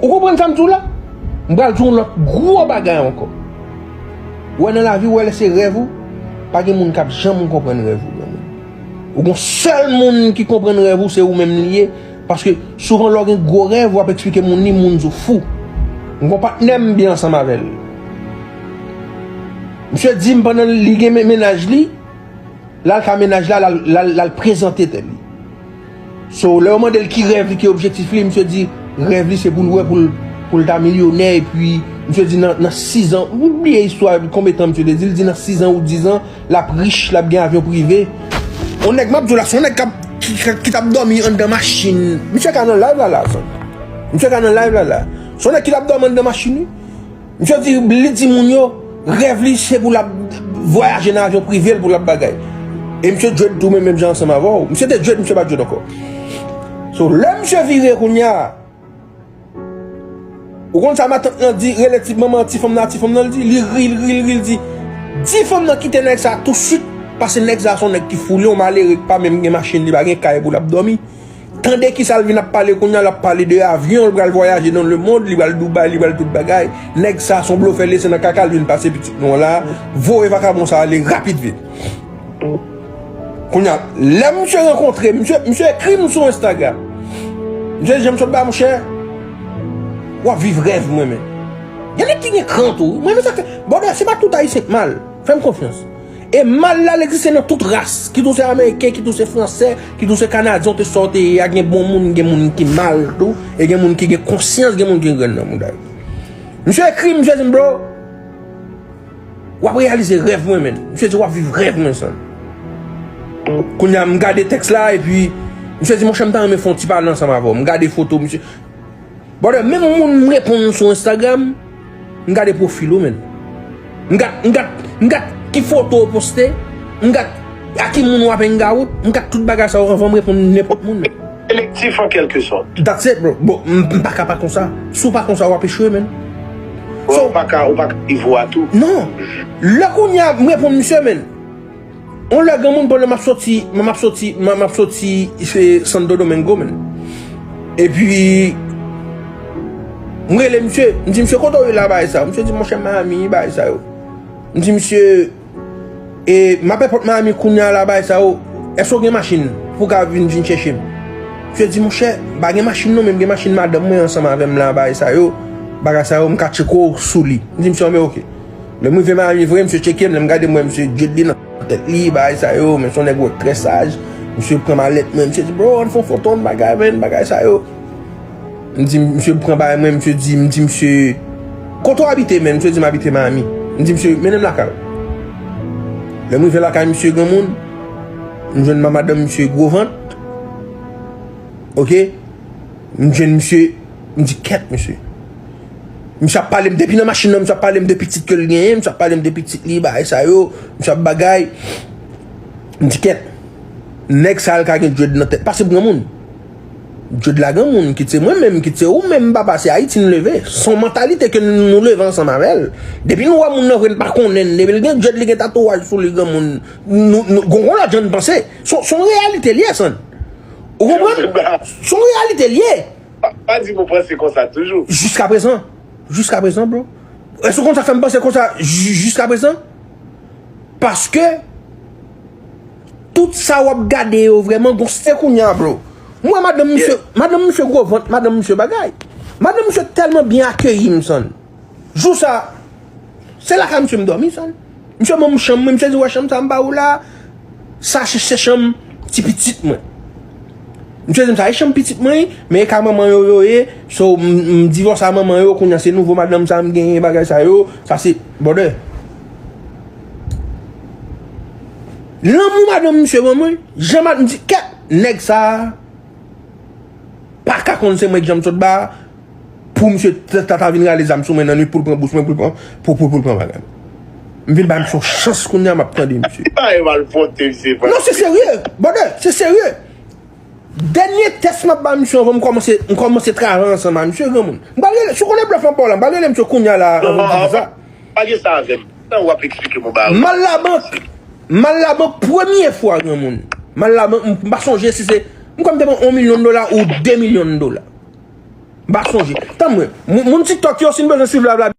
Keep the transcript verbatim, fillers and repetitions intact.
Ou konprann sa m di w la? M pral di w yon lòt gwo bagay ankò. Ou wè nan lavi, ou wè lè se rèv ou, pa gen moun k ap janm konprann rèv ou, granmoun. Ou gon sèl moun ki konprann rèv ou, se ou menm li ye. Paske souvan lè w gen gwo rèv, w ap eksplike moun li, moun di w fou. M gon patnè m byen ansanm avè l. Misye di m pandan li gen men- mennaj li, l al ka mennaj la, l al, l al, l al prezante tèt li. So, lè yo mande l ki rèv li, ki objektif li, misye di rèv li se pou l wè pou l, pou l ta milyonè, epi misye di nan, nan sizan, ou bliye istwa, konbyen tan misye te di, l di nan sizan ou dizan, l ap rich, l ap gen avyon prive. On nèg m ap di w la, se on nèg k ap, ki, ki, ki t ap dòmi anndan machin. Misye ka nan live la, la, son. Misye ka nan live la, la. Se on nèg ki t ap dòmi anndan machin, wi. Misye di, li di moun yo, rèv li se pou l ap vwayaje nan avyon prive l, pou l ap bagay. E misye dread tou menm, menm jan ansanm avè w. Misye te dread, misye pa dread ankò. So, lè misye vire kounye a, ou konn sa matant lan di, rele ti manman ti fanm nan, ti fanm nan, l di, li ri, l ri, l ri, l di, di fanm nan kite nèg sa tousuit, paske nèg sa se yon nèg ki fou, li yon malere ki pa menm gen machin, li pa gen kay pou l ap dòmi. Tande kisa l vin ap pale kounye a, l ap pale de avyon, l pral vwayaje nan lemonn, li pral Dubai, li pral tout bagay. Nèg sa se yon blofè, lese nan kaka l vin pase pitit nou an la, voye vakabon sa ale rapid vit. Kounye a, lè misye rankontre, misye, misye ekri m sou Instagram. Misye di, "Jan m sot ba, monchè, w ap viv rèv mwen, men." Gen nèg ki gen kran tou. Mwen, men sa fè, brother, se pa tout Ayisyen k mal. Fè m konfyans. E mal la, l egziste nan tout ras. Kit ou se Ameriken, kit ou se Fransè, kit ou se Kanadyen, ou te sa w te ye a, gen bon moun, gen moun ki mal tou, e gen moun ki gen konsyans, gen moun ki gen grenn nan mouda yo. Misye ekri m, misye di m, "Bro, w ap reyalize rèv mwen, men." Misye di, "W ap viv rèv mwen, son." Kounye a, m gade tèks la, epi misye di, "Monchè, m ta renmen fè yon ti pale ansanm avè w." M gade foto misye. Brother, menm moun m reponn sou Instagram, m gade pwofil ou, men. M gad, m gad, m gad ki foto ou poste, m gad a ki moun w ap hang out, m gad tout bagay sa yo anvan m reponn nenpòt moun, men. Selektif an kèlke sòt. That's it, bro. Bon, m, m pa ka pa konsa. Si w pa konsa, w ap echwe, men. Bon, so, ou pa ka, ou pa ka nivo a tou. Non. Lè kounye a, m reponn misye, men. On lè granmoun pandan m ap soti, m ap soti, m ap soti se Santo Domingo, men. Epi, m rele misye, m di, "Misye, kote w ye la, bagay sa yo?" Misye di, "Monchè, Miami, bagay sa yo." M di, "Misye, e, m ap èpòt Miami kounye a la, bagay sa yo. Èske w gen machin pou w ka vin, vin chèche m?" Misye di, "Monchè, m pa gen machin non, men m gen machin madanm mwen ansanm avè m la, bagay sa yo. Bagay sa yo, m ka tcheke w sou li." M di, "Misye, anben, oke." Lè m rive Miami vre, misye tcheke m, lè m gade m wè misye dread li nan tèt li, bagay sa yo, men se yon nèg wè trè saj. Misye pran malèt mwen, misye di, "Bro, ann fè yon foto, ann bagay, men, bagay sa yo." M di, misye pran bagay mwen, misye di, m di misye, "Kote w abite, men?" Misye di, "M abite Miami." M di misye, "Mennen m lakay ou." Lè m rive lakay misye granmoun, m jwenn madanm misye gwo vant. Oke? M jwenn misye, m di, "Kèt, mesye." Misye ap pale m depi nan machin nan, misye ap pale m de pitit ke l genyen, misye ap pale m de pitit li, bagay sa yo, misye ap bagay. M di, "Kèt, nèg sa a l ka gen dread nan tèt." Pase granmoun. Dread la granmoun, kit se mwen menm, kit se ou menm, papa, se Ayiti n leve. Se yon mantalite ke nou leve ansanm avè l. Depi nou wè moun nan vre, n pa konnen l. Depi l gen dread, li gen tatouaj sou li, granmoun, nou, nou, gon, gon lòt jan n panse. Se, se yon reyalite l ye, son. Ou konprann? Se yon reyalite l ye. Pa, pa di m ou panse konsa toujou. Jiskaprezan. Jiskaprezan, bro. Èske w konn sa k fè m panse konsa ji-, jiskaprezan? Paske tout sa w ap gade yo vrèman gon se kounye a, bro. M wè madanm misye, madanm misye gwo vant, madanm misye bagay. Madanm misye tèlman byen akeyi m, son. Jou sa, se lakay misye m dòmi, son. Misye ban m chanm mwen, misye di, "Wè chanm sa m ba ou la, sa se, se chanm ti pitit mwen." Misye di m, "Sa e chanm pitit mwen, men e ka manman yo yo ye, so m, m divòse a manman yo, kounye a se nouvo madanm sa m genyen, bagay sa yo, sa se, brother." Lanmou madanm misye ban mwen, jan madanm di, kèt, nèg sa a pa ka konn se mwen ki janm sot ba, pou misye ta, ta, ta vin rale zam sou mwen nan nwit pou l pran bous mwen, pou l pran, pou, pou, pou l pran bagay. M vin ba misye yon chans kounye a, m ap tande misye. Li pa e mal pote, misye. Non, se serye, brother, se serye. Dènye tès m ap ba misye anvan m kòmanse, m kòmanse travay ansanm a misye, granmoun. M pral rele, si w konnen blòf an pa w la, m pral rele misye kounye a la, anvan m di sa. Pa gen sa avè m. Nan w ap eksplike m yon bagay. M al labank. M al labank premye fwa, granmoun. M al labank, m pa sonje si se, m kwè m te pran yon milyon dola ou de milyon dola. M pa sonje. Tann mwen. Moun, moun TikTok yo, si n bezwen swiv live la,